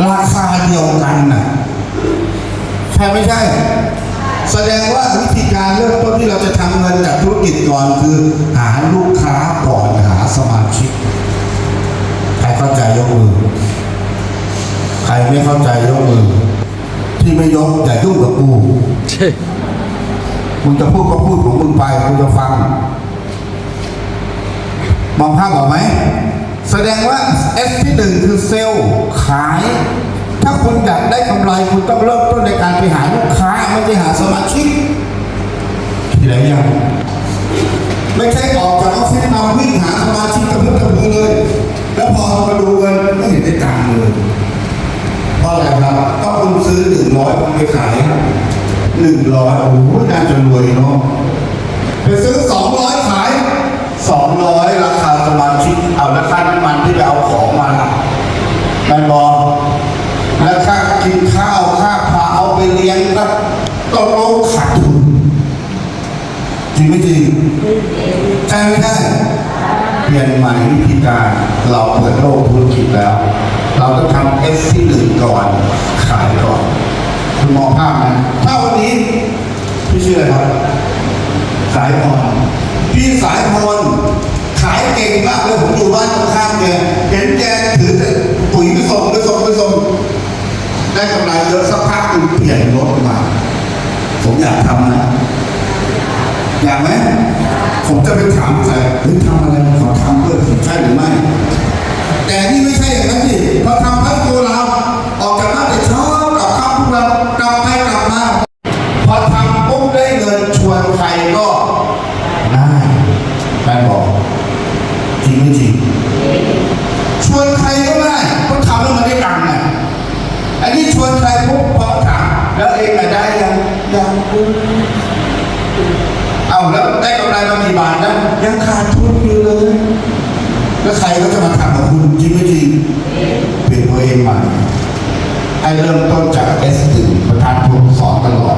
ລາຄາດຽວກັນນະ ໃຊ່ບໍ່ໃຊ່? ສະແດງວ່າວິທີການເລີ່ມຕົ້ນທີ່ເຮົາຈະທຳເງິນຈາກທຸລະກິດກ່ອນ ຄືຫາລູກຄ້າກ່ອນ ຫາສະມາຊິກ. ໃຄເຂົ້າໃຈຍົກມື, ໃຄໄມ່ເຂົ້າໃຈຍົກມື, ທີ່ໄມ່ຍົກຢ່າຫຍຸ້ງກັບກູ. ມຶງຈະພູດກໍພູດຂອງມຶງໄປ, ກູຈະຟັງ. ມອງພາບອອກໄໝ? ສະແດງວ່າ S ທີໜຶ່ງ ຄືເຊວຂາຍ. ຖ້າຄຸນຢາກໄດ້ກຳໄລ, ຄຸນຕ້ອງເລີ່ມຕົ້ນໃນການໄປຫາລູກຄ້າ, ໄມ່ໃຊ່ຫາສະມາຊິກ. ທີລະຢ່າງ. ໄມ່ໃຊ່ອອກຈາກອອບຟິດມາວິ່ງຫາສະມາຊິກກະປຶ້ມກະເພີເລີຍ. ແລ້ວພໍມາດູເງິນ ໄມ່ເຫັນໄດ້ຕັງເລີຍ. ເພາະອະໄລຄັບ? ເພາະຄຸນຊື້ໜຶ່ງຮ້ອຍ ຄຸນໄປຂາຍໜຶ່ງຮ້ອຍ ໂອ້ຍ ໜ້າຈະລວຍເນາະ. ໄປຊື້ສອງຮ້ອຍ ຂາຍສອງຮ້ອຍ ລາຄາສະມາຊິກ ເອົາລາຄານ້ຳມັນທີ່ໄປເອົາຂອງມາລະ ແມ່ນບໍ່? ລາຄາກິນຂ້າວ ຄ່າພາເອົາໄປລ້ຽງ ກໍຕົກລົງຂາດທຶນ. ຈິງບໍ່ຈິງ? ໃຊ່ບໍ່ໃຊ່? ປ່ຽນໃໝ່ວິທີການ, ເຮົາເປີດໂລກທຸລະກິດແລ້ວ, ເຮົາຕ້ອງທຳ S ທີໜຶ່ງ ກ່ອນ, ຂາຍກ່ອນ. ຄຸນມອງພາບໄໝ? ຖ້າວັນນີ້ ພີ່ຊື່ອະໄລຄັບ? ສາຍພອນ. ພີ່ສາຍພອນ ຂາຍເກັ່ງມາກເລີຍ, ຜົມຢູ່ບ້ານຂ້າງໆແກ, ເຫັນແກຖືແຕ່ປຸ໋ຍໄປສົ່ງ, ໄປສົ່ງ, ໄປສົ່ງ. ໄດ້ກຳໄລເຍອະ, ສັກພັກໜຶ່ງປ່ຽນລົດມາ. ຜົມຢາກທຳໄໝ? ຢາກໄໝ? ຜົມຈະໄປຖາມໃສ່ ເຮີ້ຍ ທຳອະໄລ? ຂໍທຳເບິ່ງ ໃຊ່ຫຼືໄມ່? ແຕ່ນີ້ໄມ່ໃຊ່ຢ່າງນັ້ນຊິ. ພໍທຳພັດໂກລາວ ອອກຈາກບ້ານແຕ່ເຊົ້າ ກັບຄ່ຳທຸກວັນ, ກັບໄປກັບມາ. ພໍທຳປຸບໄດ້ເງິນ ຊວນໃຄກໍງ່າຍ ແມ່ນບໍ່? ຈິງບໍ່ຈິງ? ຊວນໃຄກໍງ່າຍ ເພາະທຳແລ້ວມັນໄດ້ຕັງນະ. ອັນນີ້ຊວນໃຄປຸບ ພໍຖາມ ແລ້ວເອງລະໄດ້ຍັງ? ຍັງ. ເອົ້າ ແລ້ວໄດ້ກຳໄລມາກີ່ບາດນະ? ຍັງຂາດທຶນຢູ່ເລີຍ. ແລ້ວໃຄກໍຈະມາທຳກັບຄຸນ ຈິງບໍ່ຈິງ? ປ່ຽນຕົວເອງໃໝ່. ໃຫ້ເລີ່ມຕົ້ນຈາກ S ໜຶ່ງ ປະທານພົນສອນຕະຫຼອດ.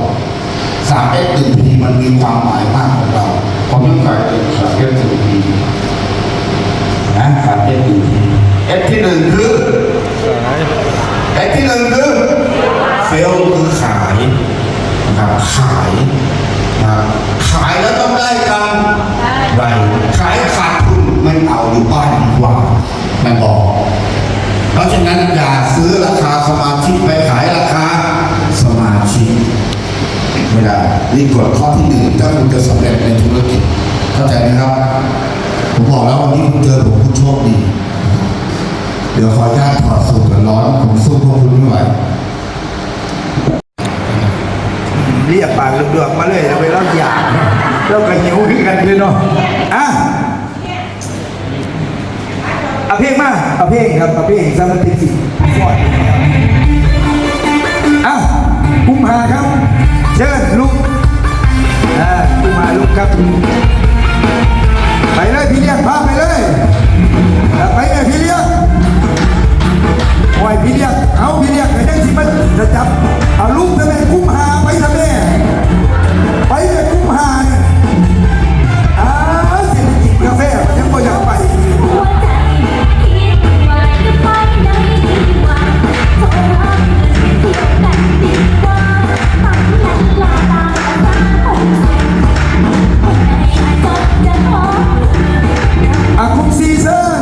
ສາມ S ໜຶ່ງ P ມັນມີຄວາມໝາຍມາກຂອງເຮົາ. ຜົມຍັງໃສ່ ສາມ S ໜຶ່ງ P ນະ, ສາມ S ໜຶ່ງ P. S ທີໜຶ່ງ ຄື ຂາຍ. S ທີໜຶ່ງ ຄື Sell ຄືຂາຍນະຄັບ, ຂາຍນະຄັບ. ຂາຍແລ້ວຕ້ອງໄດ້ກຳໄລ, ຂາຍຂາດທຶນໄມ່ເອົາ, ຢູ່ບ້ານດີກວ່າ. ແມ່ນບໍ່? ເພາະສະນັ້ນ ຢ່າຊື້ລາຄາສະມາຊິກໄປຂາຍລາຄາສະມາຊິກ ໄມ່ໄດ້. ນີ້ກົດຂໍ້ທີໜຶ່ງ ຖ້າຄຸນຈະສຳເລັດໃນທຸລະກິດ. ເຂົ້າໃຈໄໝຄັບ? ຜົມບອກແລ້ວ ວັນນີ້ຄຸນເຈີຜົມ ຄຸນໂຊກດີ. ດຽວຂໍອະນຸຍາດຖອດສູດກ່ອນ ຮ້ອນ ຜົມສູ້ພວກຄຸນໄມ່ໄຫວ. ລຽບປາກເຫຼືອກໆມາເລີຍ ເວລາຢາກ ລາວກໍຫິວຄືກັນເດ້ເນາະ. ອ່ະ ເອົາເພງມາ ເອົາເພງຄັບ ເອົາເພງ ສາມາດຕິດສິ. ອ່ະ ກຸ່ມຫ້າຄັບ ເຊີນລຸກ. ອ່າ ກຸ່ມຫ້າລຸກຄັບ. ໄປເລີຍ ພີ່ລ້ຽງ ພາໄປເລີຍ. ອ່າ ໄປແມ່ ພີ່ລ້ຽງ. ໂອ້ຍ ພີ່ລ້ຽງ ເອົາ ພີ່ລ້ຽງ ກໍຍັງຊິມາຈະຈັບ. ເອົາ ລຸກຊະແມ່ ກຸ່ມຫ້າ ໄປຊະແມ່ ໄປແມ່ ກຸ່ມຫ້ານີ້. ອ່າ ຊິໄປກິນກາແຟ ມັນຍັງບໍ່ຢາກໄປ. ອ່ະ ກຸ່ມສີ່ເຊີນ.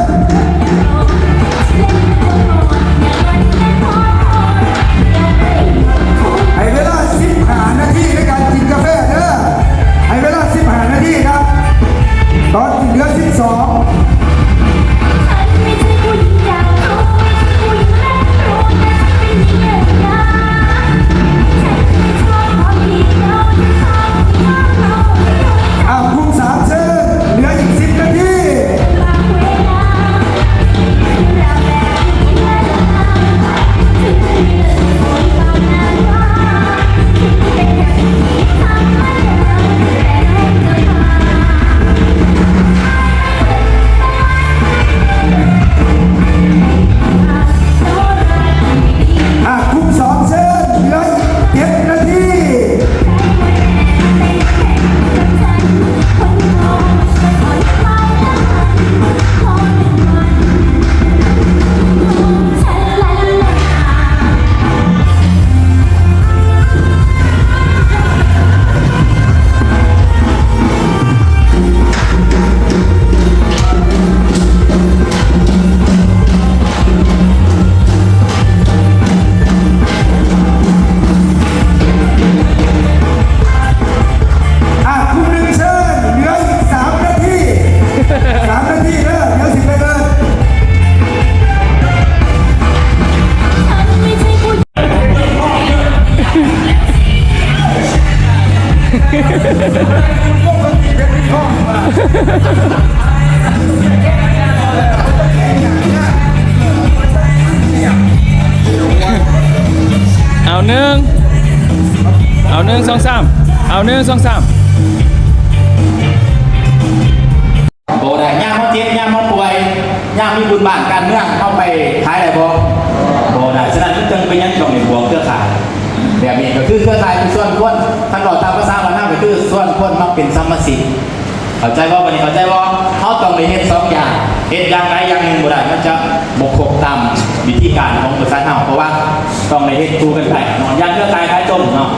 ເອົາ ໜຶ່ງ ເອົາ ໜຶ່ງ ສອງ ສາມ ເອົາ ໜຶ່ງ ສອງ ສາມ. ບໍ່ໄດ້ ຍາມເຮົາເຈັບ ຍາມເຮົາປ່ວຍ ຍາມມີບຸນບ້ານການເມືອງ ເຮົາໄປຂາຍໄດ້ບໍ່? ບໍ່ໄດ້. ສະນັ້ນມັນຈຶ່ງເປັນຫຍັງຕ້ອງໄດ້ບວກເຄືອຂ່າຍ ແບບນີ້ກໍຄືເຄືອຂ່າຍເປັນສ່ວນຄົນ ຄັນເວົ້າຕາມພາສາບ້ານເຮົາກໍຄືສ່ວນຄົນມາເປັນສະມາຊິກ. ເຂົ້າໃຈບໍ່? ບັດນີ້ເຂົ້າໃຈບໍ່? ເຮົາຕ້ອງໄດ້ເຮັດສອງຢ່າງ ເຮັດຢ່າງໃດຢ່າງໜຶ່ງບໍ່ໄດ້ ມັນຈະບໍ່ຄົບຕາມວິທີການຂອງບໍລິສັດເຮົາ ເພາະວ່າຕ້ອງໄດ້ເຮັດຄູ່ກັນໄປເນາະ ຢ່າງເຄືອຂ່າຍຂາຍຕົງເນາະ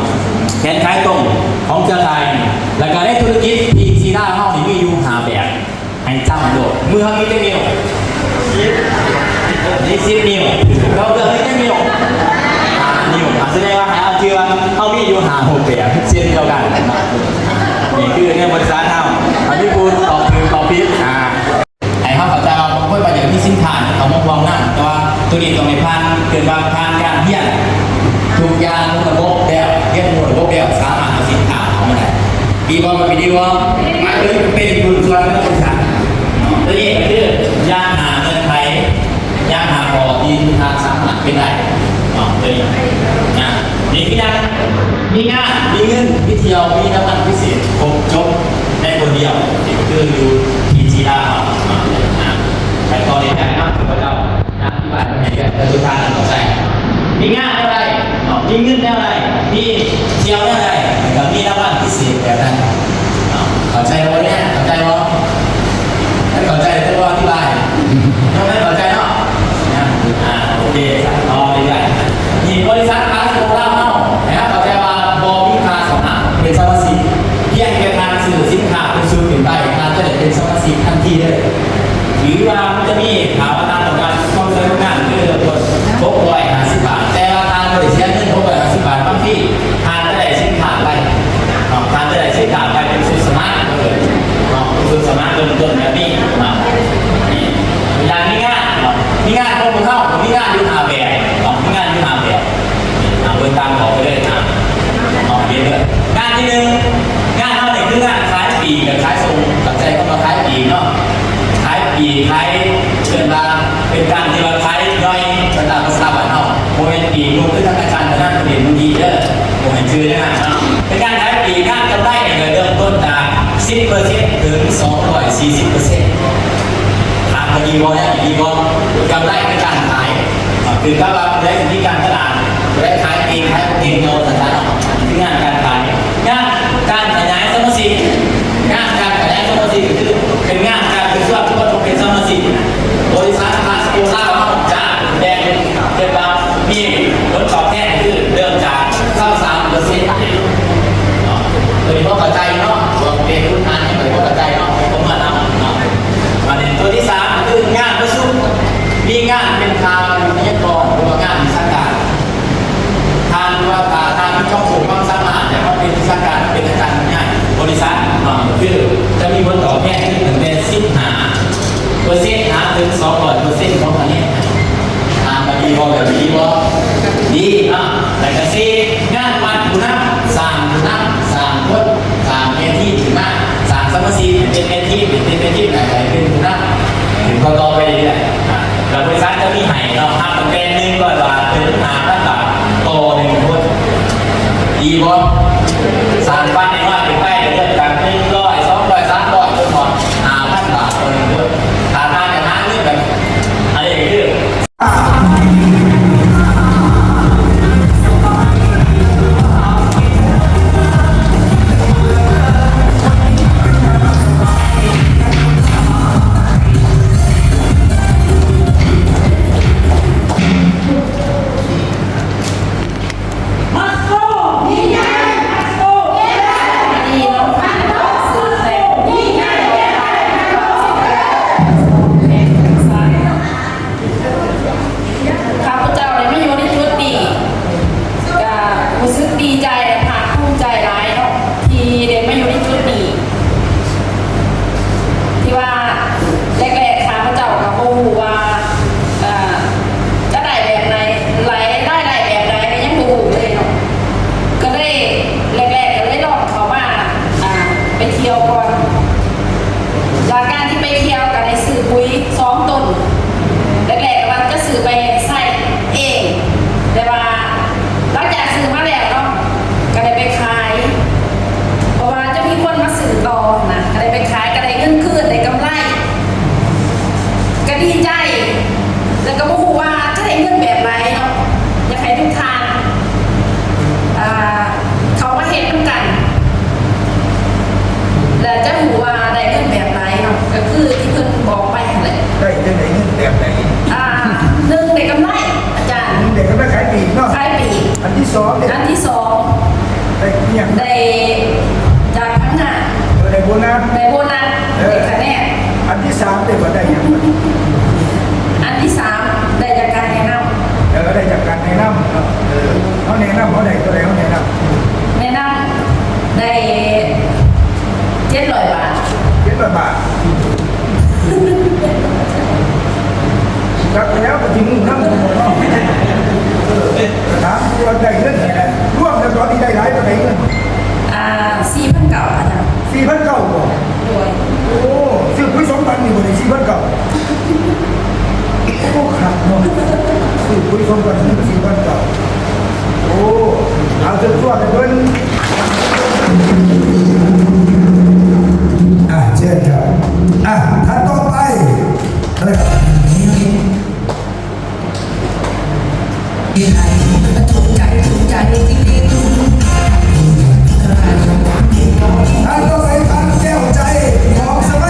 ແຜນຂາຍຕົງຂອງເຄືອຂ່າຍນີ້ ແລ້ວກໍໃນທຸລະກິດທີ່ສີດາເຮົານີ້ມີຢູ່ຫ້າແບບ ໃຫ້ຈຳໂລດ ມືເຮົາມີຈັກນິ້ວ? ມີສິບນິ້ວ ເຂົາເລືອກມີຈັກນິ້ວ? ຫ້ານິ້ວ ອາ ສະແດງວ່າໃຫ້ເອົາເທື່ອ ເຮົາມີຢູ່ຫ້າຫົກແບບເຊັ່ນດຽວກັນ ນີ້ຄືໃນບໍລິສັດເຮົາ ອາ ມີຜູ້ຕອບຖືກຕອບຜິດ ອາ ໃຫ້ເຮົາເຂົ້າໃຈວ່າບາງຄົນວ່າຢາກມີສິນຄ້າເຂົ້າມາຮ່ວມນຳ ແຕ່ວ່າໂຕນີ້ຕ້ອງໄດ້ຜ່ານ ເອີ້ນວ່າຜ່ານການຮຽນທຸກຢ່າງ ລະບົບແລ້ວ ຮຽນຮູ້ລະບົບແລ້ວ ສາມາດເອົາສິນຄ້າເຂົ້າມາໄດ້. ດີບໍ່? ມັນເປັນດີບໍ່? ມັນເປັນ ເປັນບຸນສ່ວນຂອງບໍລິສັດ. ໂຕນີ້ກໍຄືຢ່າງຫ້າເງື່ອນໄຂ ຢ່າງຫ້າຂໍ້ທີ່ທຸກທ່ານສາມາດເປັນໄດ້ເນາະ ໂຕນີ້ນະ. ນີ້ຄືຢ່າງ ມີງານ ມີເງິນ ມີທ່ຽວ ມີລາງວັນພິເສດ ຄົບຈົບໃນບ່ອນດຽວ ນີ້ກໍຄືຢູ່ທີ່ສີດາເຮົາເນາະ. ໄປຕໍ່ເລີຍນະ ຂ້າພະເຈົ້າ ອະທິບາຍໃຫ້ເຂົ້າໃຈ ມີງານແນວໃດເນາະ ມີເງິນແນວໃດ ມີທ່ຽວແນວໃດ ແລ້ວກໍມີລາງວັນພິເສດແບບນັ້ນເນາະ. ເຂົ້າໃຈບໍ່ເນຍ? ເຂົ້າໃຈບໍ່? ຄັນເຂົ້າໃຈກໍອະທິບາຍ ຍັງບໍ່ເຂົ້າໃຈເນາະ. ອາ ໂອເຄ ຕໍ່ເລື້ອຍໆ. ນີ້ບໍລິສັດພາສໂກລາວເຮົາ ໃຫ້ເຮົາເຂົ້າໃຈວ່າບໍ່ມີຄ່າສະໝັກເປັນສະມາຊິກ ພຽງແຕ່ທ່ານຊື້ສິນຄ້າເປັນຊຸດຂຶ້ນໄປ ທ່ານຈະໄດ້ເປັນສະມາຊິກທັນທີເລີຍ. ຫຼືວ່າມັນຈະມີ ຖ້າວ່າທ່ານຕ້ອງການຄວາມຊ່ວຍເຫຼືອງານ ຄືເລີ່ມຕົ້ນຫົກຮ້ອຍຫ້າສິບບາດ ແຕ່ວ່າທ່ານບໍ່ໄດ້ເສຍເງິນຫົກຮ້ອຍຫ້າສິບບາດ ບາງທີທ່ານຈະໄດ້ສິນຄ້າໄປເນາະ ທ່ານຈະໄດ້ສິນຄ້າໄປເປັນຊຸດສະໝັກເນາະ ເປັນຊຸດສະໝັກເລີ່ມຕົ້ນແບບນີ້ເນາະ. ນີ້ ຢ່າງມີງານເນາະ ມີງານຂອງພວກເຮົາ ມີງານຢູ່ຫ້າແບບເນາະ ມີງານຢູ່ຫ້າແບບ. ເອົາເບິ່ງຕາມເຂົ້າໄປເລີຍ ເອົາ ເຮັດເລີຍ. ງານທີໜຶ່ງ ງານເຮົານີ້ຄືງານຂາຍປີກກັບຂາຍສົ່ງ ເຂົ້າໃຈຄຳວ່າຂາຍປີກເນາະ ຂາຍປີກ ຂາຍ ເອີ້ນວ່າເປັນການທີ່ວ່າຂາຍຍ່ອຍ ເປັນຕາມພາສາບ້ານເຮົາ ບໍ່ແມ່ນປີກນົກຄືທາງອາຈານເທົ່ານັ້ນ ເປັນມື້ກີ້ເດີ ບໍ່ແມ່ນຊື່ແນວນັ້ນເນາະ. ເປັນການຂາຍປີກ ງານກຳໄລນີ້ກໍເລີ່ມຕົ້ນຈາກສິບເປີເຊັນ ເຖິງສອງຮ້ອຍສີ່ສິບເປີເຊັນ ຖາມວ່າດີບໍ່? ແນວນີ້ດີບໍ່? ກຳໄລໃນການຂາຍ ຄືກັບວ່າຜູ້ໃດຊິມີການຕະຫຼາດ ຜູ້ໃດຂາຍເກັ່ງ ຂາຍບໍ່ເກັ່ງ ເອົາຊັ້ນຊະເນາະ ຄືງານການຂາຍ. ງານການຂະຫຍາຍສະມາຊິກ ງານການຂະຫຍາຍສະມາຊິກກໍຄືເປັນງານການເຊີນຊວນຄົນມາເປັນສະມາຊິກ. ບໍລິສັດພາສໂກລາວເຮົາຈະແບ່ງເປັນວ່າມີຜົນຕອບແທນຄືເລີ່ມຈາກຊາວສາມເປີເຊັນເນາະ. ໂຕນີ້ບໍ່ເຂົ້າໃຈເນາະ ພວກເປັນຜູ້ອ່ານຍັງບໍ່ເຂົ້າໃຈເນາະ ກໍມານຳເນາະ. ບາດນີ້ໂຕທີສາມ ຄືງານປະຊຸມ ມີງານເປັນຂ່າວ ວິທະຍາກອນ ຫຼືວ່າງານວິຊາການ. ທ່ານວ່າ ຖ້າທ່ານມີຄວາມຮູ້ຄວາມສາມາດ ຢາກມາເປັນວິຊາການ ມາເປັນອາຈານບັນຍາຍ ບໍລິສັດເນາະ ຄືຈະມີຜົນຕອບແທນຄືຕັ້ງແຕ່ສິບຫ້າເປີເຊັນ ຫາເຖິງສອງຮ້ອຍເປີເຊັນຂອງຄະແນນ. ຖາມວ່າດີບໍ່? ແບບນີ້ດີບໍ່? ດີເນາະ. ແລ້ວກໍສີ່ ງານປັ້ນຜູ້ນຳ ສ້າງຜູ້ນຳ ສ້າງຄົນ ສ້າງແມ່ທີມຂຶ້ນມາ ສ້າງສະມາຊິກໃຫ້ເປັນແມ່ທີມ ເປັນແມ່ທີມ ແລ້ວກໍໃຫ້ເປັນຜູ້ນຳ ເປັນຕໍ່ໆໄປເລື້ອຍໆ. ແລ້ວບໍລິສັດຈະມີໃຫ້ເນາະ ຮັບຕັ້ງແຕ່ໜຶ່ງຮ້ອຍບາດເຖິງຫ້າພັນບາດຕໍ່ໜຶ່ງຄົນ ດີບໍ່? ສ້າງປັ້ນນ້ອຍໆຂຶ້ນໄປ ເລີ່ມຈາກໜຶ່ງຮ້ອຍ ສອງຮ້ອຍ ສາມຮ້ອຍ ຈົນຮອດຫ້າພັນບາດຕໍ່ໜຶ່ງຄົນ. ຖ້າທ່ານຢາກຫາເງິນແບບ ອັນນີ້ກໍຄື ທີ່ສອງເດ້ ອັນທີສອງ ໄດ້ຫຍັງ? ໄດ້ຈາກທາງໜ້າ ເອີ ໄດ້ໂບນັດ ໄດ້ໂບນັດ ເອີ ໄດ້ຄະແນນ. ອັນທີສາມເດ້ ວ່າໄດ້ຫຍັງ? ອັນທີສາມໄດ້ຈາກການແນະນຳ ເອີ ໄດ້ຈາກການແນະນຳເນາະ. ເອີ ເຮົາແນະນຳ ເຮົາໄດ້ເທົ່າໃດ ເຮົາແນະນຳ? ແນະນຳໄດ້ເຈັດຮ້ອຍບາດ ເຈັດຮ້ອຍບາດ. ຈັກແລ້ວກໍຊິຮູ້ນຳເນາະ. ເອີ ຖາມວ່າໄດ້ເງິນແຫຼະ ລວມແລ້ວຕອນນີ້ໄດ້ຫຼາຍປານໃດເງິນ? ອ່າ ສີ່ພັນເກົ້າ ອາຈານ. ສີ່ພັນເກົ້າບໍ? ໂດຍ. ໂອ້ ຊື້ປຸ໋ຍສອງຕັນນີ້ບໍ່ໄດ້ສີ່ພັນເກົ້າ? ໂອ້ ຄັກເນາະ ຊື້ປຸ໋ຍສອງຕັນ ສີ່ພັນເກົ້າ. ໂອ້ ເອົາ ເຊີນຊວນໃຫ້ເພິ່ນ. ອ່າ ເຊີນຄັບ. ອ່າ ທ່ານຕໍ່ໄປ ເອີ ທ່ານຕໍ່ໄປ ທ່ານແກ້ວໃຈ ທອງສະໄໝ.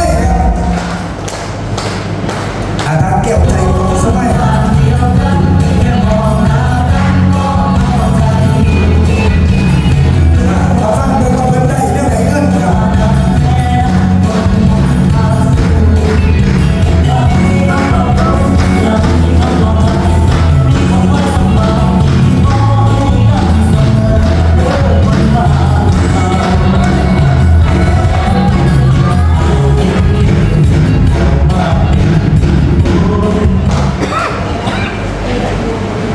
ອາຈານແກ້ວໃຈ ທອງສະໄໝ. ມາຟັງເບິ່ງວ່າເພິ່ນໄດ້ແນວໃດເງິນ.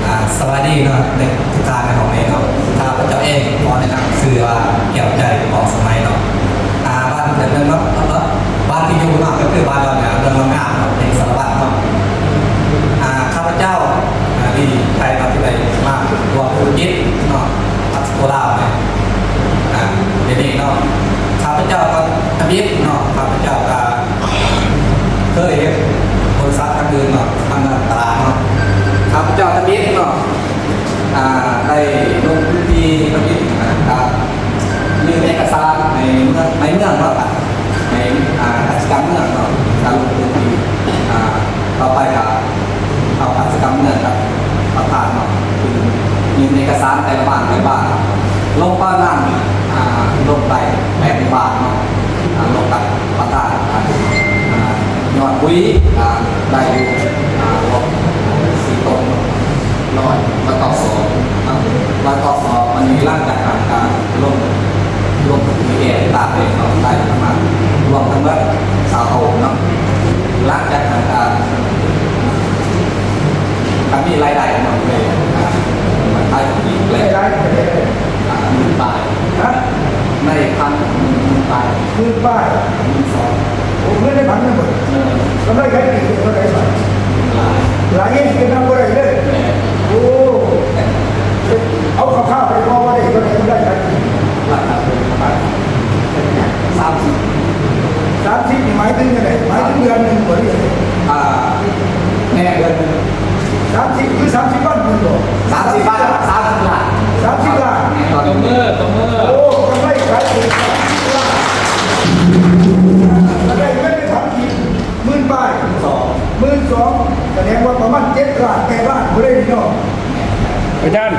ອ່າ ສະບາຍດີເນາະ ທຸກທ່ານ ຂອງເອເນາະ. ຂ້າພະເຈົ້າເອງ ຂໍແນະນຳຊື່ວ່າ ແກ້ວໃຈ ທອງສະໄໝເນາະ. ອ່າ ບ້ານເກີດເມືອງເນາະ ແລ້ວກໍບ້ານທີ່ຢູ່ເນາະ ກໍຄືບ້ານດອນງາມ ເມືອງດອນງາມເນາະ ແຂວງສາລະວັນເນາະ. ອ່າ ຂ້າພະເຈົ້າ ອ່າ ດີໃຈເນາະ ທີ່ໄດ້ມາຮ່ວມທຸລະກິດເນາະ ກັບສປປ ລາວເນາະ. ອ່າ ດຽວນີ້ເນາະ ຂ້າພະເຈົ້າກໍທຳອິດເນາະ ຂ້າພະເຈົ້າກໍ ເຄີຍເຮັດບໍລິສັດທາງອື່ນເນາະ ທາງດ້ານຕະຫຼາດເນາະ. ຂ້າພະເຈົ້າທຳອິດເນາະ ອ່າ ໄດ້ລົງພື້ນທີ່ທຳອິດ ອ່າ ການຍື່ນເອກະສານໃນເມືອງ ໃນເມືອງເນາະ ໃນ ອ່າ ກະສິກຳເມືອງເນາະ ການລົງພື້ນທີ່. ອ່າ ຕໍ່ໄປກະເອົາກະສິກຳເມືອງກັບປະທານເນາະ ຄືຍື່ນເອກະສານແຕ່ລະບ້ານ ແຕ່ລະບ້ານ ລົງປະມານ ອ່າ ລົງໄດ້ແປດໝູ່ບ້ານເນາະ ອ່າ ລົງກັບ ປະທານ ອ່າ ຍອດບຸຍ ອ່າ ໄດ້ຢູ່ ອ່າ ຮ້ອຍສີ່ຕົນ ຮ້ອຍ ຮ້ອຍເກົ້າສອບເນາະ ຮ້ອຍເກົ້າສອບ. ມັນມີຫຼັງຈາກການ ການລົງ ລົງທີ່ແອຕາເອງເນາະ ໄດ້ປະມານ ລວມທັງໝົດຊາວໂຕເນາະ. ຫຼັງຈາກການ ການ ການມີລາຍໄດ້ເນາະ ໄດ້ ອ່າ ມັນໄດ້ອີກ ລາຍໄດ້ ອ່າ ໝື່ນປາຍ ຮະ? ໄດ້ພັນ ໝື່ນ ໝື່ນປາຍ ໝື່ນປາຍ ໝື່ນສອງ. ໂອ້ ເງິນໄດ້ພັນໜຶ່ງເບິດ. ເອີ ກຳໄລຂາຍປີເທົ່າໃດບາດ? ຫຼາຍ ຫຼາຍແຮງ ເປັນນຳບໍ່ໄດ້ເລີຍ. ແມ່ນ. ໂອ້ ເອົາຄ່າວໆໄປພໍວ່າໄດ້ເທົ່າໃດ ກຳໄລຂາຍປີ? ສາມສິບ ສາມສິບນີ້ໝາຍເຖິງຈັ່ງໃດ? ໝາຍເຖິງເດືອນໜຶ່ງບໍ່ ຫຼື ອ່າ ແມ່ນ ເດືອນໜຶ່ງ. ສາມສິບ ຄືສາມສິບວັນພຸ້ນບໍ? ສາມສິບວັນ ສາມສິບລ້ານ ສາມສິບລ້ານ. ແມ່ນ ຕໍ່ມື້ ຕໍ່ມື້. ໂອ້ ກຳໄລຂາຍເປັນສາມສິບລ້ານ ກະໄດ້ເງິນໄປທຳກິນໝື່ນປາຍ ໝື່ນສອງ ໝື່ນສອງ ສະແດງວ່າປະມານເຈັດລ້ານ ແປດລ້ານພຸ້ນເດ້ພີ່ນ້ອງ. ອາຈານ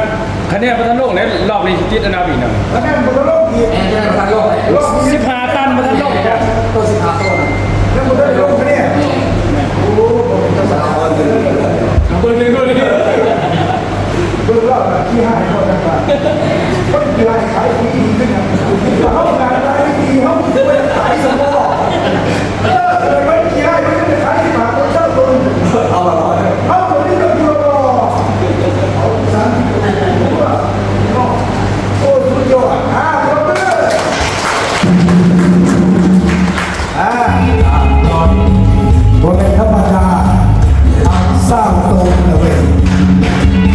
ຄະແນນບໍ່ທັນລົງເດ້ ລອບນີ້ຊິຕິດອັນດັບອີກນະ. ຄະແນນບໍ່ທັນລົງອີກ. ແມ່ນ ຄະແນນບໍ່ທັນລົງເດ້. ລອບນີ້ ສິບຫ້າຕັນບໍ່ທັນລົງເດ້. ໂຕສິບຫ້າໂຕນະ ຍັງບໍ່ທັນໄດ້ລົງຄະແນນ. ແມ່ນ ແມ່ນ. ໂອ້ ບໍ່ເປັນທຳມະດາເລີຍ. ເບິ່ງເບິ່ງດູນີ້ ເບິ່ງລາວຂີ້ຮ້າຍບໍ່ຈັກວ່າ ຄົນຂີ້ຮ້າຍຂາຍດີຄືຫຍັງ. ເຮົາງານຂາຍດີ ເຮົາບໍ່ໄດ້ຂາຍສະເພາະ ເອີ ມັນຂີ້ຮ້າຍ ມັນຈະຂາຍສິບຫ້າໂຕ ຊາວໂຕ. ເອົາລະ ເອົາລະ ມີແຕ່ຜູ້ຫຼໍ່ໆ ເອົາສາມສິບໂຕ ເນາະ. ໂອ້ ສຸດຍອດ ອ່າ ຕົບມື. ອ່າ ບໍ່ແມ່ນທຳມະດາ ຊາວໂຕນະເວີຍ.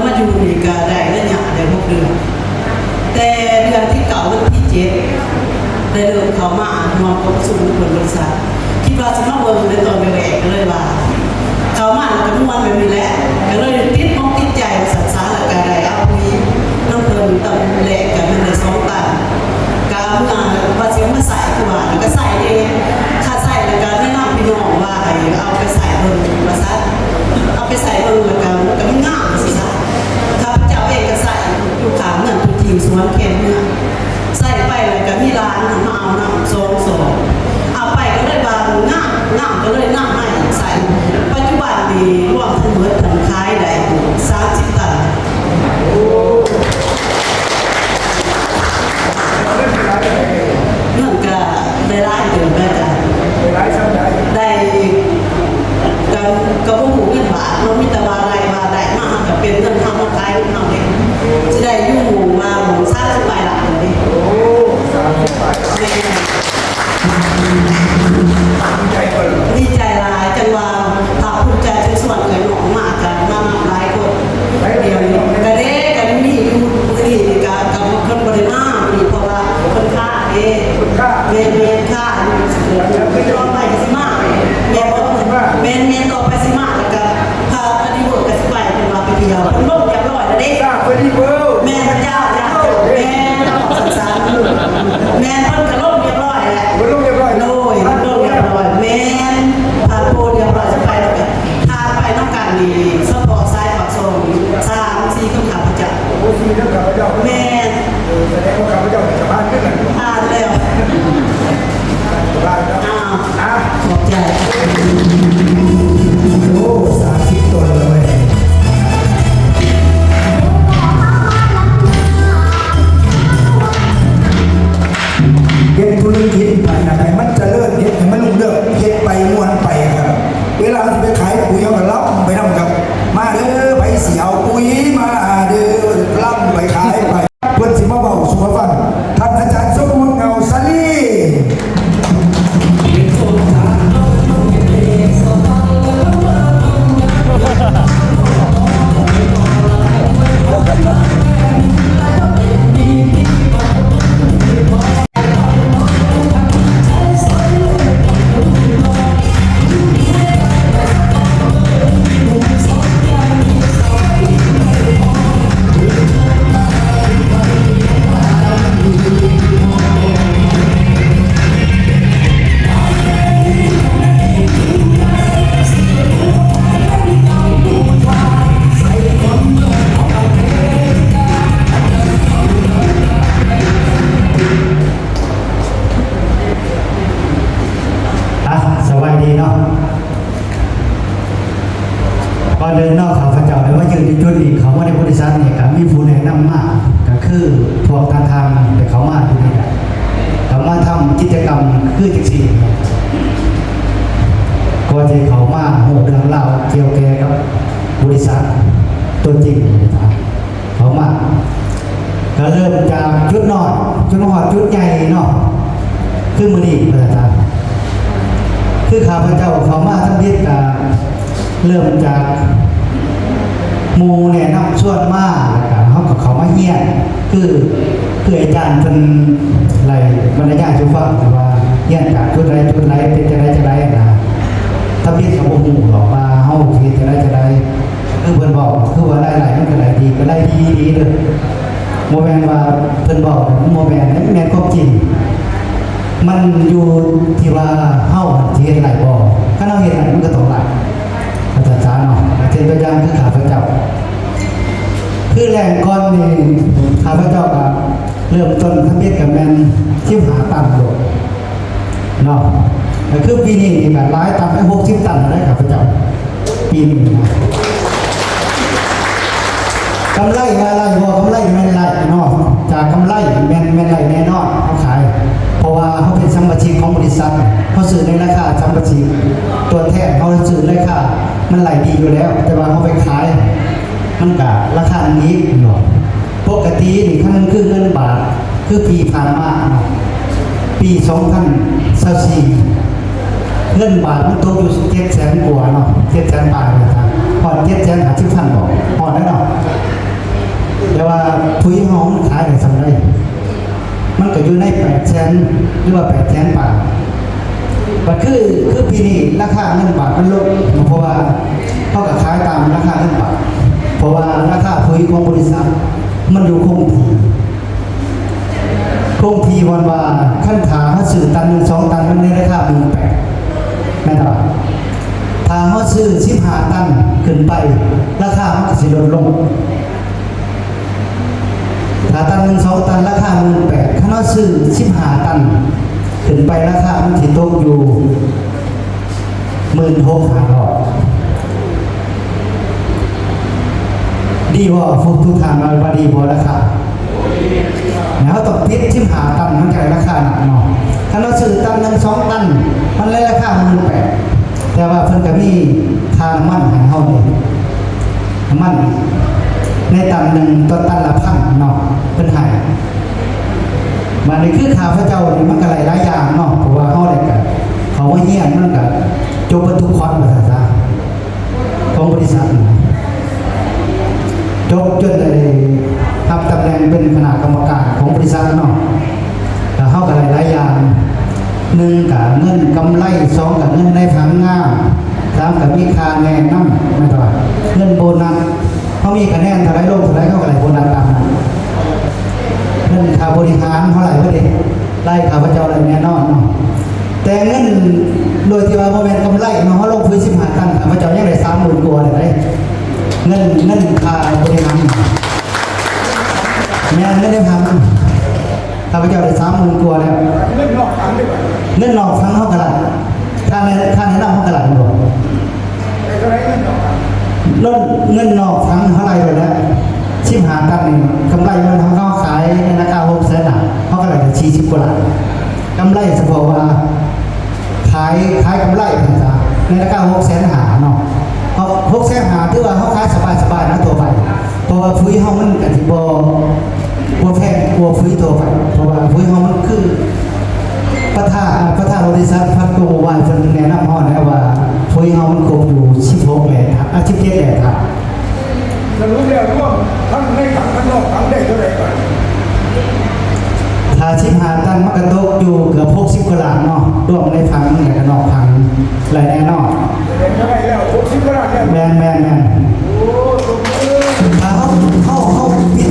ມາຢູ່ນີ້ກະໄດ້ໄລຍະໄດ້ຫົກເດືອນ, ແຕ່ເດືອນທີເກົ້າ ວັນທີເຈັດ ໄດ້ເລີ່ມເຂົ້າມາຮ່ວມກອງປະຊຸມເພິ່ນບໍລິສັດ. ຄິດວ່າຊິມາເບິ່ງໃນຕອນແລກໆ ກະເລີຍວ່າ ເຂົ້າມາແລ້ວກະມ່ວນແບບນີ້ແຫຼະ ກະເລີຍຕິດອົກຕິດໃຈວ່າຊັ້ນຊະ ແລ້ວກະໄດ້ເອົາປຸຍນຳເພິ່ນຕອນແລກກະແມ່ນໄດ້ສອງຕັນ ກະເມື່ອວ່າຊິເອົາມາໃສ່ ຄືວ່າກະໃສ່ເດ້ ຖ້າໃສ່ແລ້ວກະແນະນຳພີ່ນ້ອງວ່າໃຫ້ເອົາໄປໃສ່ເບິ່ງວ່າຊັ້ນ ເອົາໄປໃສ່ເບິ່ງ ແລ້ວກະ ກະມັນງາມວ່າຊັ້ນຊະ. ຂ້າພະເຈົ້າເອງກະໃສ່ຢູ່ຂ້າງເຮືອນ ຢູ່ທີ່ສວນແຄມເຮືອນ ໃສ່ໄປແລ້ວກະມີຫຼານມາເອົານຳສອງສອບ ເອົາໄປກະເລີຍວ່າງາມ ງາມກະເລີຍນຳມາອີກໃສ່. ປັດຈຸບັນນີ້ລວມທັງໝົດຫັ້ນຂາຍໄດ້ສາມສິບຕັນ. ເງິນກະໄດ້ຫຼາຍເຕີບແລ້ວ ກະໄດ້ຫຼາຍສ່ຳໃດ ໄດ້ ກະ ກະບໍ່ຮູ້ເງິນບາດເນາະ ມີແຕ່ວ່າໄດ້ ວ່າໄດ້ມາ ເຮົາກະເປັນເງິນເຮົາມາຂາຍເງິນເຮົາເດ້ ຊິໄດ້ຢູ່ໝ່ອງວ່າໝ່ອງສາມສິບປາຍລ້ານເດ້. ໂອ້ ສາມສິບປາຍລ້ານ ແມ່ນ. ດີໃຈບໍ່? ດີໃຈຫຼາຍ ຈັ່ງວ່າພາກພູມໃຈ ຈຶ່ງຊວນເອື້ອຍນ້ອງມາ ກະມານຳຫຼາຍຄົນ. ດຽວນີ້ກະເດ້ ກະມີຢູ່ມື້ນີ້ກະ ກະເພິ່ນບໍ່ໄດ້ມາມື້ນີ້ ເພາະວ່າເພິ່ນຄ້າເດ້ ເພິ່ນຄ້າ ແມ່ນໆ ຄ້າຢູ່ ຕໍ່ໄປກະຊິມາ ແມ່ນບໍ່? ແມ່ນໆ ຕໍ່ໄປຊິມາ ແລ້ວກະພາ ພາດີເວີກກະຊິໄປ ເພິ່ນວ່າໄປທ່ຽວ ເພິ່ນລົງຮຽບຮ້ອຍແລ້ວເດ້ ແມ່ນເຈົ້າ ແມ່ນ ແມ່ນ ເພິ່ນກະລົງຮຽບຮ້ອຍແລ້ວ ລົງຮຽບຮ້ອຍ ໂດຍ ລົງຮຽບຮ້ອຍ ແມ່ນ ຜ່ານໂພນຮຽບຮ້ອຍ ຊິໄປ ຖ້າໄປນຳກັນນີ້ ສະເພາະສາຍປາກຊ່ອງນີ້ ສາມສີ່ຄົນຂ້າພະເຈົ້າ ໂອ້ ສີ່ຄົນຂ້າພະເຈົ້າ ແມ່ນ ເອີ ສະແດງວ່າຂ້າພະເຈົ້າຈະຜ່ານຄືກັນ ຜ່ານແລ້ວ ຜ່ານແລ້ວ ອ້າວ ອ່ະ ຂອບໃຈ ໂອ້ ສາມສິບຕົ້ນແລ້ວເວີຍ ເຮັດທຸລະກິດໄປນະ ໃຫ້ມັນຈະເລີນ ເຮັດໃຫ້ມັນຮຸ່ງເຮືອງ ເຮັດໄປມ່ວນໄປ ເວລາເຮົາຊິໄປຂາຍປຸຍ ເຮົາກະລຳໄປນຳກັນ ມາເດີ ໃຜຊິເອົາປຸຍມາເດີ ລຳໄປຂາຍໄປ ເພິ່ນຊິມາເວົ້າສູ່ຟັງ ທ່ານອາຈານສົມບູນ ເງົາສາລີ. ອ່ະ ສະບາຍດີເນາະ ກ່ອນອື່ນເນາະ ຂ້າພະເຈົ້າໄດ້ມາຢືນຢູ່ຈຸດນີ້ ເຂົ້າມາໃນບໍລິສັດນີ້ ກະມີຜູ້ແນະນຳມາ ກະຄືພວກທ່ານໆ ໄດ້ເຂົ້າມາຢູ່ນີ້ແຫຼະ ກະມາທຳກິດຈະກຳຄືຈັ່ງຊີ້ ກໍຈະເຂົ້າມາຮູ້ເລື່ອງລາວກ່ຽວແກ່ກັບ ບໍລິສັດຕົວຈິງເຂົ້າມາ ກະເລີ່ມຈາກຈຸດນ້ອຍ ຈົນມາຮອດຈຸດໃຫຍ່ເນາະ ຄືມື້ນີ້ ວ່າຊັ້ນຊະ ຄືຂ້າພະເຈົ້າເຂົ້າມາທຳອິດກະເລີ່ມຈາກໝູ່ແນະນຳຊວນມາ ແລ້ວກະເຮົາກະເຂົ້າມາຮຽນ ຄື ຄືອາຈານເພິ່ນໄດ້ບັນຍາຍສູ່ຟັງວ່າ ຮຽນຈາກຈຸດໃດຈຸດໃດ ເປັນຈັ່ງໃດຈັ່ງໃດຫັ້ນນະ ທຳອິດກະບໍ່ຮູ້ດອກວ່າເຮົາຊິເຮັດຈັ່ງໃດຈັ່ງໃດ ຄືເພິ່ນເວົ້າ ຄືວ່າລາຍໄດ້ມັນກະໄດ້ດີ ກະໄດ້ດີອີ່ຫຼີເດີ ບໍ່ແມ່ນວ່າເພິ່ນເວົ້າ ມັນບໍ່ແມ່ນ ມັນແມ່ນຄວາມຈິງ ມັນຢູ່ທີ່ວ່າເຮົາຫັ້ນຊິເຮັດໄດ້ບໍ່ ຄັນເຮົາເຮັດໄດ້ ມັນກະຕ້ອງໄດ້ ວ່າຊັ້ນຊະເນາະ ເຊັ່ນຕົວຢ່າງຄືຂ້າພະເຈົ້າ ຄືແລງກ່ອນນີ້ ຂ້າພະເຈົ້າກະເລີ່ມຕົ້ນທຳອິດກະແມ່ນສິບຫ້າຕັນໂລດ ເນາະ ກະຄືປີນີ້ນີ້ກະຫຼາຍຕັນ ໄດ້ຫົກສິບຕັນແລ້ວເດ້ຂ້າພະເຈົ້າ ປີນີ້ນະ ກຳໄລວ່າໄດ້ບໍ່ ກຳໄລແມ່ນໄດ້ເນາະ ຈາກກຳໄລແມ່ນ ແມ່ນໄດ້ແນ່ນອນ ເຮົາຂາຍ ເພາະວ່າເຮົາເປັນສະມາຊິກຂອງບໍລິສັດ ເຮົາຊື້ໃນລາຄາສະມາຊິກ ຕົວແທນເຮົາຊື້ໃນລາຄາ ມັນໄດ້ດີຢູ່ແລ້ວ ແຕ່ວ່າເຮົາໄປຂາຍ ມັນກະລາຄາມັນອີກເນາະ ປົກກະຕິນີ້ຄັນຄືເງິນບາດ ຄືປີຜ່ານມາເນາະ ປີສອງພັນຊາວສີ່ ເງິນບາດມັນຕົກຢູ່ເຈັດແສນກວ່າເນາະ ເຈັດແສນປາຍເນາະ ຮອດເຈັດແສນຫ້າສິບພັນບໍ່ ຮອດແລ້ວເນາະ ນ ຫຼືວ່າແປດແສນປາຍ. ບັດຄື ຄືປີນີ້ລາຄາເງິນບາດມັນລົງ ເພາະວ່າເຮົາກໍຂາຍຕາມລາຄາເງິນບາດ ເພາະວ່າລາຄາປຸ໋ຍຂອງບໍລິສັດມັນຢູ່ຄົງທີ່ ຄົງທີ່ ບ່ອນວ່າຄັນຖ້າເຮົາຊື້ຕັນໜຶ່ງ ສອງຕັນ ມັນໃນລາຄາໝື່ນແປດ ແມ່ນບໍ່? ຖ້າເຮົາຊື້ສິບຫ້າຕັນຂຶ້ນໄປ ລາຄາມັນກໍຊິລົດລົງ. ຖ້າຕັນໜຶ່ງ ສອງຕັນ ລາຄາໝື່ນແປດ ຄັນເຮົາຊື້ສິບຫ້າຕັນຂຶ້ນໄປ ລາຄາມັນຊິຕົກຢູ່ໝື່ນຫົກຫ້າຮ້ອຍ. ດີບໍ່? ພວກທຸກທ່ານວ່າ ວ່າດີບໍ່ລາຄາ? ເຮົາຕ້ອງຕິດສິບຫ້າຕັນ ມັນຈະໄດ້ລາຄານັ້ນເນາະ. ຄັນເຮົາຊື້ຕັນໜຶ່ງ ສອງຕັນ ມັນເລີຍລາຄາໝື່ນແປດ ແຕ່ວ່າເພິ່ນກໍມີຄ່ານ້ຳມັນໃຫ້ເຮົາເດ້ ນ້ຳມັນໃນຕັນໜຶ່ງຕໍ່ຕັນລະພັນເນາະ ເພິ່ນໃຫ້. ບາດນີ້ຄືຂ້າພະເຈົ້ານີ້ມັນກໍໄດ້ຫຼາຍຢ່າງເນາະ ເພາະວ່າເຮົາໄດ້ກະເຂົ້າມາຮຽນ ມັນກະຈົບເບິດທຸກຄອດວ່າຊັ້ນຊະ ຂອງບໍລິສັດນີ້ ຈົບຈົນໄດ້ຮັບຕຳແໜ່ງເປັນຄະນະກຳມະການຂອງບໍລິສັດເນາະ. ແລ້ວເຮົາກໍໄດ້ຫຼາຍຢ່າງ ໜຶ່ງກະເງິນກຳໄລ ສອງກະເງິນໃນຖັງງານ ສາມກະມີຄ່າແນະນຳ ແມ່ນບໍ່? ເງິນໂບນັດ ເຮົາມີຄະແນນເທົ່າໃດ ລົງເທົ່າໃດ ເຮົາກໍໄດ້ໂບນັດຕາມນັ້ນ. ເງິນຄ່າບໍລິຫານເຮົາໄລ່ເບິດເດ້ ໄລ່ຂ້າພະເຈົ້າໄດ້ແນ່ນອນເນາະ. ແຕ່ເງິນໂດຍທີ່ວ່າບໍ່ແມ່ນກຳໄລເນາະ ເຮົາລົງທຶນສິບຫ້າຕັນ ຂ້າພະເຈົ້າຍັງໄດ້ສາມໝື່ນກວ່າເດ້ ເງິນ ເງິນຄ່າບໍລິຫານ ແມ່ນ ເງິນເດືອນ ຂ້າພະເຈົ້າໄດ້ສາມໝື່ນກວ່າແລ້ວ. ເງິນນອກຖັງເດ້ ເງິນນອກຖັງເຮົາກໍໄດ້ ຄ່າແນະ ຄ່າແນະນຳເຮົາກໍໄດ້ບໍ່? ເງິນນອກ ເງິນນອກຖັງເຮົາໄດ້ແລ້ວ ສິບຫ້າຕັນນີ້ ກຳໄລມັນ ເຮົາຂາຍໃນລາຄາຫົກແສນ ເຮົາກໍໄດ້ສີ່ສິບກວ່າລ້ານ ກຳໄລສະເພາະວ່າຂາຍ ຂາຍກຳໄລ ໃນລາຄາຫົກແສນຫ້າເນາະ ເຮົາ ຫົກແສນຫ້າ ຖືວ່າເຮົາຂາຍສະບາຍໆນະ ທົ່ວໄປ. ເພາະວ່າປຸ໋ຍເຮົາມັນກະຊິບໍ່ ບໍ່ແພງກວ່າປຸ໋ຍທົ່ວໄປ ເພາະວ່າປຸ໋ຍເຮົາມັນຄື ປະທານ ປະທານບໍລິສັດພັດໂກໂກວາຍ ເພິ່ນແນະນຳເຮົາແລ້ວວ່າ ປຸ໋ຍເຮົາມັນຄົບຢູ່ສິບຫົກແຮ່ທາດ ອາ ສິບເຈັດແຮ່ທາດ. ສະຫຼຸບແລ້ວລວມທັງໃນຖັງທັງນອກຖັງໄດ້ເທົ່າໃດບາດ? ຖ້າສິບຫ້າຕັນ ມັນກະຕົກຢູ່ເກືອບຫົກສິບກວ່າລ້ານເນາະ ລວມໃນຖັງ ແລ້ວກະນອກຖັງ ໄລ່ແນ່ນອນ ແມ່ນ ແມ່ນ ແມ່ນ. ຖ້າເຮົາ ເຮົາ ເຮົາປິດ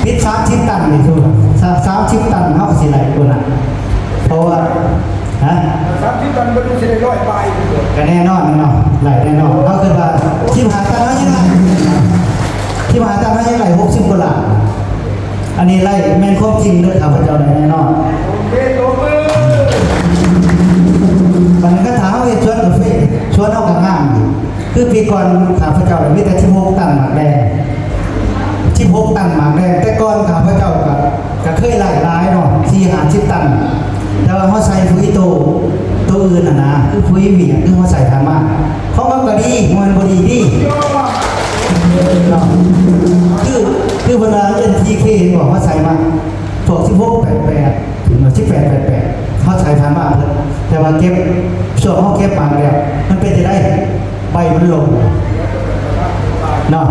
ປິດສາມສິບຕັນນີ້ ສົມມຸດວ່າສາມສິບຕັນ ເຮົາກໍຊິໄດ້ໂບນັດ ເພາະວ່າ ຮະ ສາມສິບຕັນ ມັນຊິໄດ້ຮ້ອຍປາຍ ກໍແນ່ນອນເນາະ ໄດ້ແນ່ນອນ. ເຮົາຄິດວ່າສິບຫ້າຕັນ ເຮົາຍັງໄດ້ ສິບຫ້າຕັນ ເຮົາຍັງໄດ້ຫົກສິບກວ່າລ້ານ. ອັນນີ້ໄດ້ແມ່ນຄວາມຈິງເດີ ຂ້າພະເຈົ້າໄດ້ແນ່ນອນ. ໂອເຄ ຕົບມື. ບັດນີ້ຄັນຖ້າເຮົາເຮັດສວນກາເຟ ສວນເຮົາກໍງາມຢູ່. ຄືປີກ່ອນຂ້າພະເຈົ້າໄດ້ມີແຕ່ສິບຫົກຕັນໝາກແດງ ສິບຫົກຕັນໝາກແດງ. ແຕ່ກ່ອນຂ້າພະເຈົ້າກໍ ກໍເຄີຍໄດ້ຫຼາຍເນາະ ສີ່ຫ້າສິບຕັນ ແຕ່ວ່າເຮົາໃສ່ປຸ໋ຍໂຕ ໂຕອື່ນຫັ້ນນະ ຄືປຸ໋ຍຫວຽດ ຄືເຮົາໃສ່ຜ່ານມາ ຂອງເຮົາກໍດີ ບໍ່ແມ່ນບໍ່ດີ ດີເນາະ. ຄື ຄືເພິ່ນວ່າເອັນພີເຄ ເຫັນບໍ່ ເຮົາໃສ່ມາ ພວກສິບຫົກແປດແປດ ເຖິງວ່າສິບແປດແປດແປດ ເຮົາໃສ່ຜ່ານມາເບິດ ແຕ່ວ່າເກັບ ຊ່ວງເຮົາເກັບໝາກແລ້ວ ມັນເປັນຈັ່ງໃດ? ໃບມັນລົງເນາະ.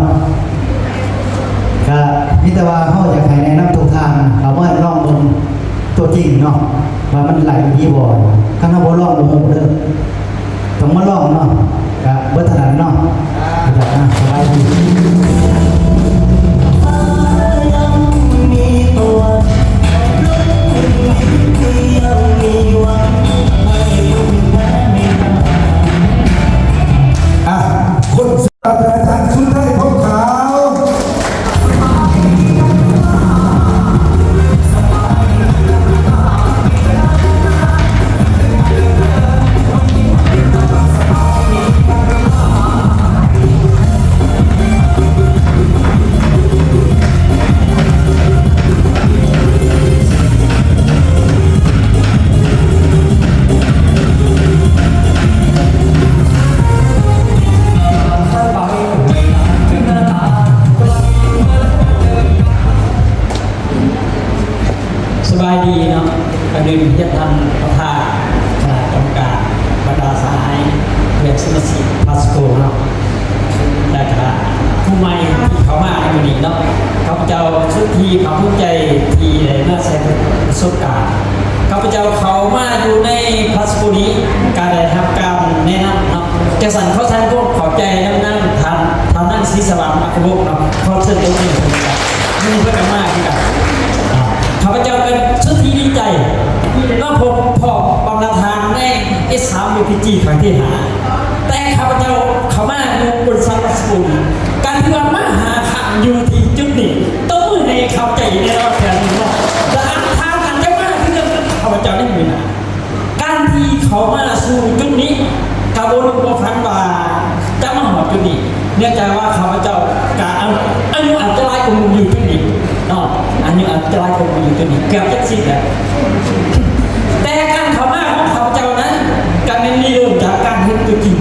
ກະມີແຕ່ວ່າເຮົາຢາກໃຫ້ແນະນຳທຸກທ່ານເຂົ້າມາລອງເບິ່ງຕົວຈິງເນາະ ວ່າມັນໄຫຼອີ່ຫຼີບໍ່. ຄັນເຮົາບໍ່ລອງບໍ່ຮູ້ເດີ ຕ້ອງມາລອງເນາະ. ກະເບິດເທົ່ານັ້ນເນາະ. ອ່າ ສະບາຍດີ. ອ່ະ ຄົນສຸດທ້າຍ ທ່ານສຸດທ້າຍ ຜົມຂາວ. ສະບາຍດີເນາະ. ກ່ອນອື່ນຮຽນທ່ານປະທານຄະນະກຳມະການ ບັນດາສະຫາຍເພື່ອນສະມາຊິກພາສໂກເນາະ ແລະກະຜູ້ໃໝ່ທີ່ເຂົ້າມາໃນມື້ນີ້ເນາະ. ຂ້າພະເຈົ້າ ທີ່ພາກພູມໃຈທີ່ໄດ້ມາໃຊ້ປະສົບການ. ຂ້າພະເຈົ້າເຂົ້າມາຢູ່ໃນພາສະໂກນີ້ ກໍໄດ້ຮັບການແນະນຳເນາະ. ຈັ່ງຊັ້ນ ຂໍສະແດງຄວາມເຂົ້າໃຈນຳນາງ ທ່ານ ທ່ານນາງ ສີສະຫວ່າງ ມັກຄະວົງເນາະ. ຂໍເຊີນຕົບມືໃຫ້ເພິ່ນກັນ. ມື້ນີ້ເພິ່ນກໍມາຄືກັນ. ອ່າ ຂ້າພະເຈົ້າກໍສຸດທີ່ດີໃຈ ມາພົບພໍ້ບັນດາທ່ານໃນ ເອສສາມ ບີພີຈີ ຄັ້ງທີຫ້າ. ແຕ່ຂ້າພະເຈົ້າເຂົ້າມາຢູ່ບໍລິສັດ ພາສະໂກນີ້ ການທີ່ວ່າມາຫາຄັ້ງຢູ່ທີ່ຈຸດນີ້ ຕົບມືໃຫ້ເຂົ້າໃຈແນ່ນອນແທ້ເນາະ. ແລະ ທ່ານອາດຈະມາຄືກັບຂ້າພະເຈົ້າໃນມື້ໜ້າ. ການທີ່ເຂົ້າມາສູ່ຈຸດນີ້ ກະບໍ່ຮູ້ບໍ່ຝັນວ່າຈະມາຮອດຈຸດນີ້ ເນື່ອງຈາກວ່າຂ້າພະເຈົ້າກະອາ ອາຍຸອາດຈະຫຼາຍກວ່າໝູ່ຢູ່ຈຸດນີ້ເນາະ. ອາຍຸອາດຈະຫຼາຍກວ່າໝູ່ຢູ່ຈຸດນີ້ ເກືອບເຈັດສິບແລ້ວ. ແຕ່ການເຂົ້າມາຂອງຂ້າພະເຈົ້ານັ້ນ ກະແມ່ນລິເລີ່ມຈາກການເຮັດຕົວຈິງ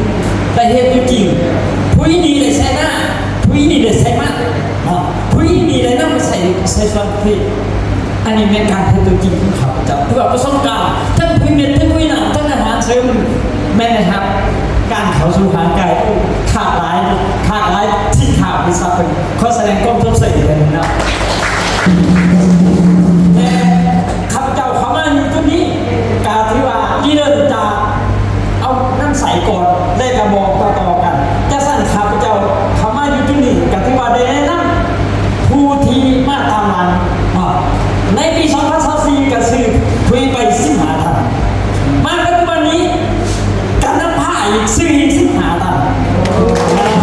ໄດ້ເຮັດຕົວຈິງ. ຜູ້ນີ້ໄດ້ໃສ່ນາ ຜູ້ນີ້ໄດ້ໃສ່ມັນເນາະ ຜູ້ນີ້ໄດ້ນຳໄປໃຊ້ ໃຊ້ສ່ວນເພດ. ອັນນີ້ແມ່ນການເຮັດຕົວຈິງຂອງຂ້າພະເຈົ້າ ເພື່ອປະສົບການ ທັງຜະລິດ ທັງຜະລິດນ້ຳ ທັງອາຫານເສີມ ແມ່ນໄດ້ຮັບການເຂົ້າສູ່ຮ່າງກາຍ ຫຼາກຫຼາຍ ຫຼາກຫຼາຍສິນຄ້າບໍລິສັດເພິ່ນ. ຂໍສະແດງຄວາມຊົມເຊີຍອີກເທື່ອໜຶ່ງເນາະ. ແຕ່ຂ້າພະເຈົ້າເຂົ້າມາຢູ່ຈຸດນີ້ ກະຖືວ່າລິເລີ່ມຈາກເອົານຳໃຊ້ກ່ອນ ແລະ ກະບອກຕໍ່ໆກັນ. ຈັ່ງຊັ້ນ ຂ້າພະເຈົ້າເຂົ້າມາຢູ່ຈຸດນີ້ ກະຖືວ່າໄດ້ແນະນຳຜູ້ທີ່ມາຕາມຫຼັງເນາະ. ໃນປີສອງພັນຊາວສີ່ ກະຊື້ຜູ້ໄປສິບຫ້າທ່ານ ມາປັດຈຸບັນນີ້ ກະນຳພາອີກ ຊື້ອີກສິບຫ້າທ່ານ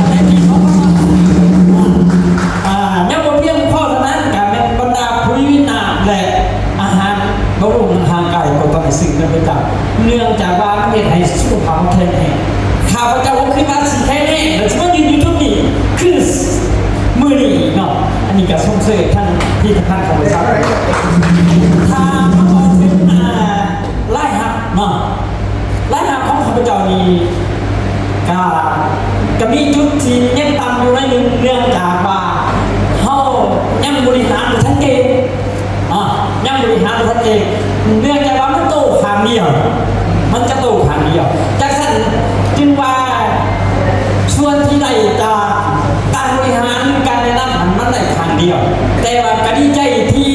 ໃນປີສອງພັນຊາວສີ່. ອ່າ ຍັງບໍ່ພຽງພໍເທົ່ານັ້ນ ກະແມ່ນບັນດາຜະລິດນ້ຳ ແລະ ອາຫານບຳລຸງຮ່າງກາຍກໍຕ້ອງໄດ້ຊື້ນຳເຂົາເຈົ້າ ເນື່ອງຈາກວ່າມັນເຮັດໃຫ້ສຸຂະພາບແຂງແຮງ. ຂ້າພະເຈົ້າບໍ່ຄິດວ່າຊິແຂງແຮງ ແລະ ຊິມາຢືນຢູ່ຈຸດນີ້ຄືມື້ນີ້ເນາະ. ອັນນີ້ກໍຊົມເຊີຍທາງຜະລິດຕະພັນຂອງບໍລິສັດ. ຖ້າມາເວົ້າເຖິງ ອ່າ ລາຍຮັບເນາະ ລາຍຮັບຂອງຂ້າພະເຈົ້ານີ້ ກະ ກະມີຈຸດທີ່ຍັງຕ່ຳຢູ່ໜ້ອຍໜຶ່ງ ເນື່ອງຈາກວ່າເຮົາຍັງບໍລິຫານບໍ່ທັນເກັ່ງເນາະ ຍັງບໍລິຫານບໍ່ທັນເກັ່ງ ເນື່ອງຈາກວ່າມັນໂຕຂ້າງດຽວ ມັນຈະໂຕຂ້າງດຽວ. ຈັ່ງຊັ້ນຈຶ່ງວ່າ ສ່ວນທີ່ໄດ້ຈາກການບໍລິຫານ ການແນະນຳຫັ້ນ ມັນໄດ້ຂ້າງດຽວ ແຕ່ວ່າກະດີໃຈທີ່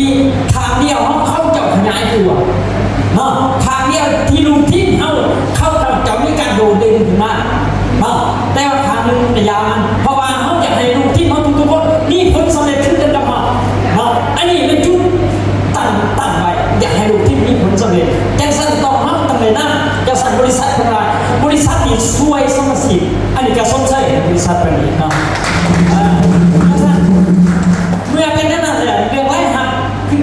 ຂ້າງດຽວເຮົາ ເຂົາເຈົ້າຂະຫຍາຍຕົວ ເນາະ ຂ້າງດຽວທີ່ລູກທີມເຮົາ ເຂົາເຈົ້າມີການໂດດເດັ່ນຂຶ້ນມາເນາະ. ແຕ່ວ່າຂ້າງໜຶ່ງກະຢ່າມັນ ເພາະວ່າເຮົາຢາກໃຫ້ລູກທີມເຮົາທຸກໆຄົນມີຜົນສຳເລັດຄືກັນກັບເຮົາເນາະ. ອັນນີ້ແມ່ນຈຸດຕັ້ງ ຕັ້ງໄວ້ ຢາກໃຫ້ລູກທີມມີຜົນສຳເລັດ. ຈັ່ງຊັ້ນຕ້ອງ ເຮົາຕ້ອງໄດ້ນຳ ຈັ່ງຊັ້ນບໍລິສັດເພິ່ນວ່າ ບໍລິສັດນີ້ຊ່ວຍສະມາຊິກ ອັນນີ້ກະຊົມເຊີຍໃຫ້ບໍລິສັດເພິ່ນອີກເນາະ. ເອີ ຈັ່ງຊັ້ນ ເມື່ອເປັນແນວນັ້ນແລ້ວ ເລື່ອງລາຍຮັບ ຄື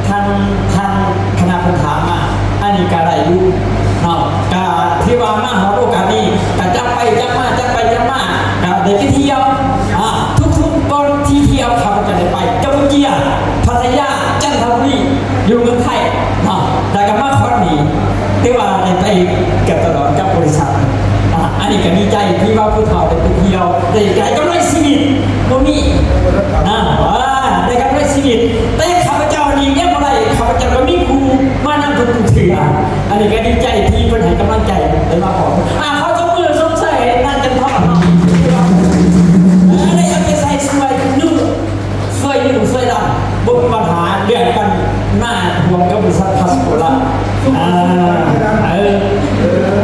ທາງ ທາງຄະນະເພິ່ນຖາມມາ ອັນນີ້ກະໄດ້ຢູ່ເນາະ ກະຖືວ່າມາຮອດໂອກາດນີ້ ກະຈັບໄປຈັບມາ ຈັບໄປຈັບມາ ກະໄດ້ໄປທ່ຽວ ອ່າ ທຸກໆບ່ອນທີ່ທ່ຽວ ຂ້າພະເຈົ້າໄດ້ໄປ ກຳປູເຈຍ ພັດທະຍາ ຈັນທະບູລີ ຢູ່ເມືອງໄທເນາະ ແລ້ວກະມາຄອນນີ້ ຖືວ່າໄດ້ໄປເກືອບຕະຫຼອດກັບບໍລິສັດ. ອ່າ ອັນນີ້ກະດີໃຈທີ່ວ່າຜູ້ເຖົ້າໄດ້ໄປທ່ຽວ ໄດ້ ໄດ້ກຳໄລຊີວິດ ບໍ່ມີນະ ອ່າ ໄດ້ກຳໄລຊີວິດ. ແຕ່ຂ້າພະເຈົ້ານີ້ຍັງບໍ່ໄດ້ ຂ້າພະເຈົ້າກະມີຄູມານຳທຸກເທື່ອ. ອັນນີ້ກະດີໃຈທີ່ເພິ່ນໃຫ້ກຳລັງໃຈ ໄດ້ມາພໍ້ ອ່າ ຂໍຕົບມືຊົມເຊີຍນາງຈັນທອນເນາະ ເອີ ໄດ້ເອົາໃຈໃສ່ຊ່ວຍນຸ່ງ ຊ່ວຍຍູ້ຊ່ວຍດຳ ບໍ່ມີບັນຫາເລື່ອງການມາຮ່ວມກັບບໍລິສັດພາສະໂກລາ ອ່າ ເອີ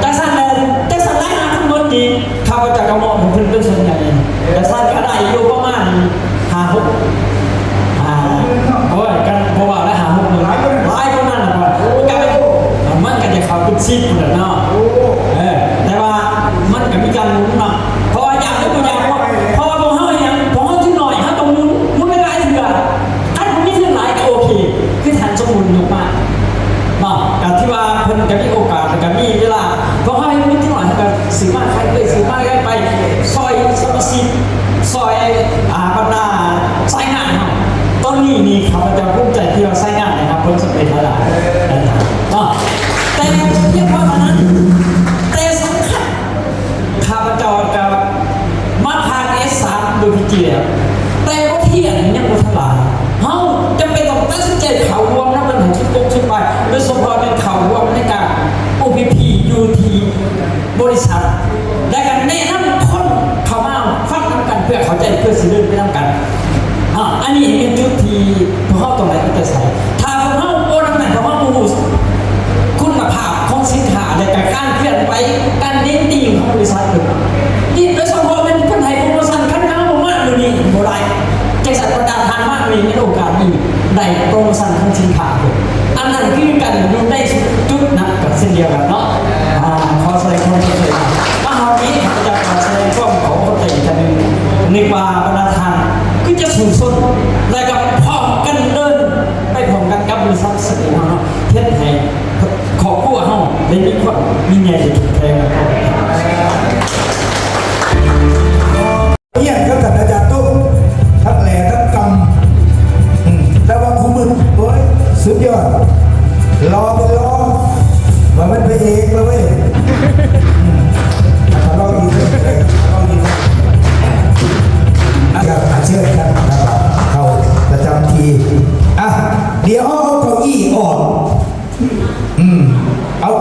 ຈັ່ງຊັ້ນແຫຼະ ຈັ່ງຊັ້ນລາຍຮັບທັງໝົດນີ້ ຂ້າພະເຈົ້າກະມອບໃຫ້ເພິ່ນເປັນສ່ວນໃຫຍ່ ຈັ່ງຊັ້ນກະໄດ້ຢູ່ປະມານຫ້າຫົກ ອ່າ ໂອ້ຍ ກະບໍ່ວ່າແລ້ວ ຫ້າຫົກ ຫຼາຍກວ່ານັ້ນ ຫຼາຍກວ່ານັ້ນລະ ກະ ມັນກະຈະເຂົ້າເປັນສິບພຸ້ນແຫຼະເນາະ ເອີ ແຕ່ວ່າມັນກະມີການໝູນເນາະ ເພາະວ່າຢາກຫຼືບໍ່ຢາກ ເພາະວ່າພວກເຮົາຫຍັງ ພວກເຮົາທຶນໜ້ອຍ ເຮົາຕ້ອງໝູນ ໝູນຫຼາຍໆເທື່ອ ຄັນເຮົາມີທຶນຫຼາຍກະໂອເຄ ຄືທ່ານສົມບູນຍົກມາເນາະ ກະຖືວ່າເພິ່ນກະມີໂອກາດ ແລະກະມີເວລາ ພວກເຮົາຍັງມີທຶນໜ້ອຍ ເຮົາກະຊື້ມາຂາຍໄປ ຊື້ມາຂາຍໄປ ຊ່ອຍສະມາຊິກ ຊ່ອຍ ອ່າ ບັນດາສາຍງານເຮົາ ຕອນນີ້ນີ້ຂ້າພະເຈົ້າພູມໃຈທີ່ວ່າສາຍງານໄດ້ຮັບຜົນສຳເລັດຫຼາຍໆເນາະ ແຕ່ບໍ່ພຽງພໍເທົ່ານັ້ນ ແຕ່ສຳຄັນ ຂ້າພະເຈົ້າກະມາຜ່ານເອສສາມໂດຍພິຈິແລ້ວ ແຕ່ບໍ່ທ່ຽງຍັງບໍ່ທັນຫຼາຍ ເຮົາຈຳເປັນຕ້ອງຕັດສິນໃຈເຂົ້າຮ່ວມນຳເພິ່ນໃຫ້ສຸດກົກສຸດປາຍ ໂດຍສະເພາະແມ່ນເຂົ້າຮ່ວມໃນການໂອພີພີຢູ່ທີ່ບໍລິສັດ ແລະກະແນະນຳຄົນເຂົ້າມາຟັງນຳກັນ ເພື່ອເຂົ້າໃຈ ເພື່ອຊິເດີນໄປນຳກັນ ອ່າ ອັນນີ້ເປັນຈຸດທີ່ ເຮົາຕ້ອງໄດ້ເອົາໃຈໃສ່. ຖ້າພວກເຮົາບໍ່ນຳນັ້ນ ພວກເຮົາບໍ່ຮູ້ຄຸນນະພາບຂອງສິນຄ້າ ແລະກະການເຄື່ອນໄຫວ ການເດັ່ນຕີງຂອງບໍລິສັດເພິ່ນ. ນີ້ໂດຍສະເພາະແມ່ນເພິ່ນໃຫ້ໂປຣໂມຊັນ ຄັນເຮົາບໍ່ມາມື້ນີ້ບໍ່ໄດ້. ຈັ່ງຊັ້ນບັນດາທ່ານມາມື້ນີ້ ມີໂອກາດດີໄດ້ໂປຣໂມຊັນຂອງສິນຄ້າເພິ່ນ. ອັນນັ້ນຄືກັນຢູ່ໃນຈຸດນັ້ນກໍເຊັ່ນດຽວກັນເນາະ. ອາ ຂໍສະແດງຄວາມຂອບໃຈ. ມາຮອດນີ້ ຂ້າພະເຈົ້າຂໍສະແດງຄວາມຂອບໃຈອີກເທື່ອໜຶ່ງ. ນຶກວ່າບັນດາທ່ານຄືຈະສູ້ຊົນ ແລະກໍພ້ອມກັນເດີນໄປພ້ອມກັນກັບບໍລິສັດສະເກດເຮົາເນາະ ເຮັດໃຫ້ຄອບຄົວເຮົາໄດ້ມີຄວາມຍິ່ງໃຫຍ່ທີ່ເຂັ້ມແຂງ. ຮຽນກັບທ່ານອາຈານຕຸ້ມ ທັງແຫຼທັງກຳ ອືມ ແຕ່ວ່າຄູ່ມື້ ໂອ້ຍ ສຸດຍອດ ຫຼໍ່ເປັນຫຼໍ່ ວ່າແມ່ນພະເອກແລ້ວເວີຍ ອືມ ອ່ະ ລອງອີກ ລອງອີກ ອ່ະ ເຊີນທ່ານ ເຂົ້າປະຈຳທີ່ ອ່ະ ດຽວເຮົາເອົາເກົ້າອີ່ອອກ.